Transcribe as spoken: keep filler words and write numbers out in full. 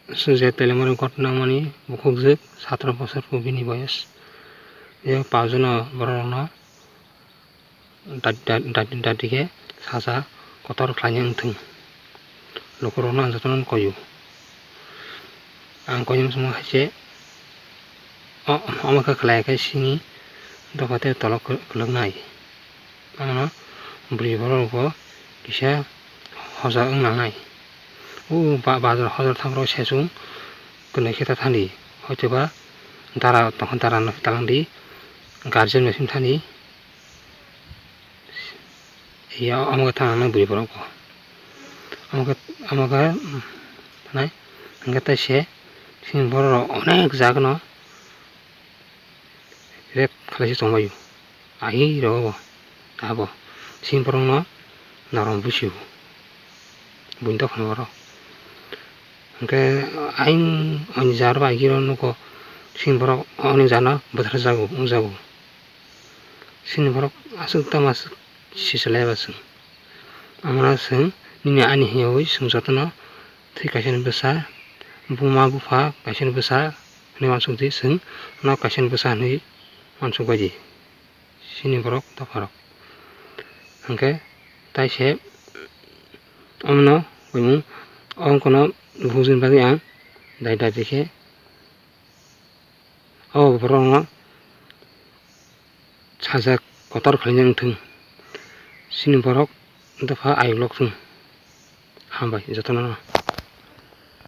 Sujaya Telamani ghotna wngmani bukhukjwk satro bosor phu bini boyos. Je pajono bororokno dadi dadi khe saja kotor khlaina wngthung. Lukurokno ang jotono koio. Ang koimung songma hai se, o, omo khe khlai khe sini dopha tei tolok kwlwknai. Omono bwrwi borok bo kisa hoja wng nangnai. O ba-, bazar hojar thangrok sesung kwnwi khe ta thani, hoitoba dara tongkha, dara no talangdi, guardian bai simi thani. Ya, omo khe thang nang bwrwi borok bo. Omo khe, omo khe, mm, nai, hingkhe tai se, sini borok rok onek jaga no rep khlai se tong bai o. Ahi rw bo, abo, sini borok no norom busi o. Buini dophani borok. Hingkhe aing ani jar bai giro nugo, sini borok onek jaga no bwthar jago, wng jago. Sini borok aswk tamo aswk sisalai ba chwng. Omono chwng nini ani hiyawi chwng jotono thwi kaisani bwsa, buma bupha kaisani bwsa hwnwi uansukdi, chwng no kaisani bwsa hwnwi uansukbaidi. Sini borok dopharok. Hwnkhe taise omono buimung o wngkhono bukhukjwkni bagwi ang dai dai khe o borokno sajak kotor khlaina wngthung. Sini borok dopha ayuk lok thung. Hambai jotono.